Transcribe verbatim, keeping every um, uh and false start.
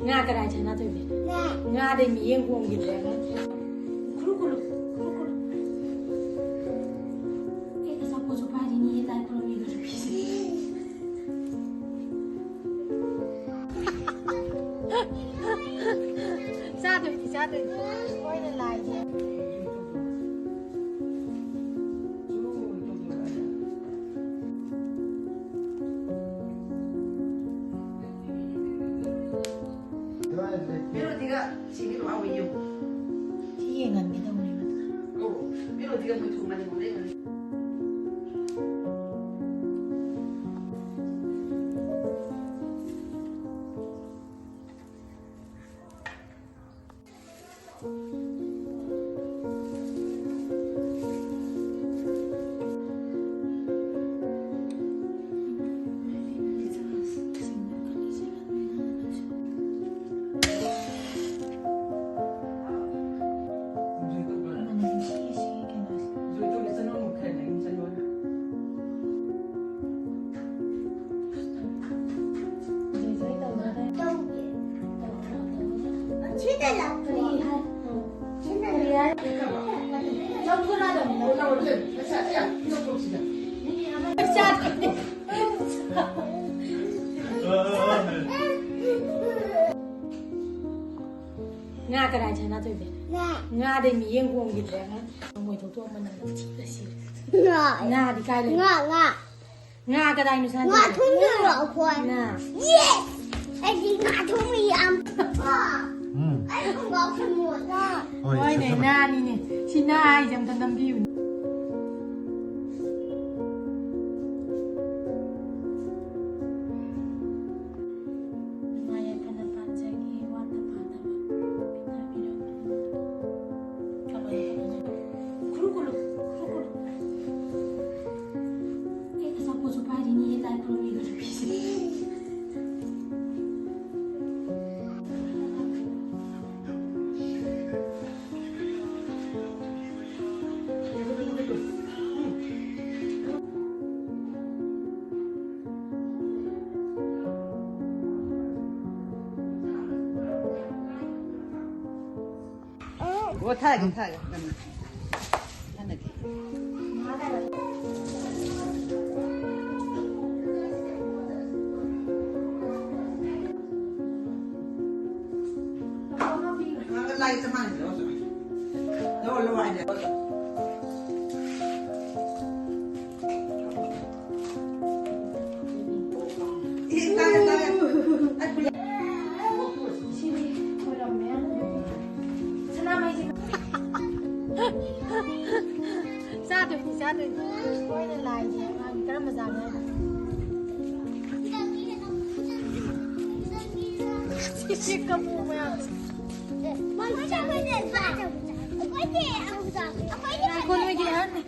ꯉꯥ ꯀꯗꯥꯏ ꯆꯠꯅꯗꯣꯏꯅꯣ? ꯉꯥꯗꯩ ꯃꯤꯠꯌꯦꯡ ꯄꯣꯝꯈꯤꯗ꯭ꯔꯦ꯫ ꯈꯨꯔꯨ ꯈꯨꯔꯨ, ꯈꯨꯔꯨ ꯈꯨꯔꯨ꯫ ꯑꯦ, ꯑꯆꯥꯄꯣꯠꯁꯨ ꯄꯥꯏꯔꯤꯅꯤ, ꯂꯥꯏ ꯈꯨꯔꯨꯝꯃꯤꯕ ꯅꯨꯄꯤꯁꯦ꯫ ꯆꯥꯗꯣꯏꯅꯤ, ꯆꯥꯗꯣꯏꯅꯤ꯫ ꯃꯣꯏꯅ ꯂꯥꯏꯁꯦ꯫ ꯃꯦꯂꯣꯗꯤꯒ ꯁꯤꯒꯤꯗꯣ ꯍꯥꯎꯋꯦ ꯌꯦꯡꯉꯨ꯫ ꯁꯤ ꯌꯦꯡꯍꯟꯒꯦ ꯇꯧꯕꯅꯦꯕ꯫ ꯑꯧ, ꯃꯦꯂꯣꯗꯤꯒ ꯃꯣꯏ ꯊꯣꯡꯕꯅꯦ, ꯃꯣꯏ ꯂꯩꯕꯅꯦ꯫ ꯉꯥ ꯀꯗꯥꯏ ꯆꯠꯅꯗꯣꯏꯕ? ꯉꯥ꯫ ꯉꯥꯗꯩ ꯃꯤꯠꯌꯦꯡ ꯄꯣꯝꯈꯤꯗ꯭ꯔꯦ꯫ ꯉꯥ ꯃꯣꯏ ꯊꯣꯛꯇꯣꯛꯑꯝꯕ ꯅꯪ ꯊꯤꯕ ꯁꯤꯔꯦ꯫ ꯉꯥ꯫ ꯉꯥꯗꯤ ꯀꯥꯏ ꯂꯩ? ꯉꯥ, ꯉꯥ꯫ ꯉꯥ ꯀꯗꯥꯏꯅꯣ ꯁꯥꯟꯅꯗꯣꯏꯁꯦ? ꯉꯥ ꯊꯣꯡꯗꯣꯏꯔꯣ ꯑꯩꯈꯣꯏ? ꯉꯥ꯫ Yes! ꯑꯩꯗꯤ ꯉꯥ ꯊꯣꯡꯕ ꯌꯥꯝ ꯄꯥꯝ-, ꯎꯝ꯫ ꯑꯩ ꯈꯣꯡꯒ꯭ꯔꯥꯎ ꯁꯦꯝꯃꯣ, ꯅꯥ꯫ ꯍꯣꯏ, ꯍꯣꯏꯅꯦ, ꯁꯦꯝꯃꯣ꯫ ꯅꯥꯅꯤꯅꯦ꯫ ꯁꯤ ꯅꯥ ꯍꯥꯏꯁꯦ ꯑꯝꯇ ꯅꯝꯕꯤꯌꯨꯅꯦ꯫ ꯅꯨꯡꯉꯥꯏ ꯌꯥꯏꯐꯅ ꯄꯥꯟꯖꯒꯦ, ꯋꯥꯠꯇ ꯄꯥꯗꯕ ꯄꯤꯊꯕꯤꯔꯛꯎ꯫ ꯈꯨꯔꯨ ꯈꯨꯔꯨ, ꯈꯨꯔꯨ ꯈꯨꯔꯨ꯫ ꯑꯦ, ꯑꯆꯥꯄꯣꯠꯁꯨ ꯄꯥꯏꯔꯤꯅꯤ, ꯂꯥꯏ ꯈꯨꯔꯨꯝꯃꯤꯕ ꯅꯨꯄꯤꯁꯦ꯫ ꯄꯣꯊꯥꯒꯦ, ꯄꯣꯊꯥꯒꯦ꯫ ꯍꯟꯗꯛꯀꯤ꯫ ꯂꯥꯏ ꯆꯃꯥꯏꯅ ꯂꯧꯔꯁꯨ꯫ ꯂꯧꯔꯣ, ꯂꯧꯔꯣ ꯍꯥꯏꯅꯦ꯫ ꯁꯤꯗꯤ ꯑꯣꯏꯔꯝꯃꯦ꯫ ꯁꯅꯥꯃꯍꯤꯁꯦ꯫ ꯆꯥꯗꯣꯏꯅꯤ, ꯆꯥꯗꯣꯏꯅꯤ꯫ ꯃꯣꯏꯅ ꯂꯥꯏꯁꯦ ꯑꯉꯥꯡ ꯀꯔꯝꯕ ꯖꯥꯠꯅꯣ ꯍꯥꯏꯗꯣ꯫ ꯁꯤꯁꯤ ꯀꯞꯄꯨ ꯃꯌꯥꯝꯁꯦ꯫ ꯉꯥꯏꯈꯣ, ꯅꯣꯏꯒꯤ ꯑꯍꯟꯅꯤ꯫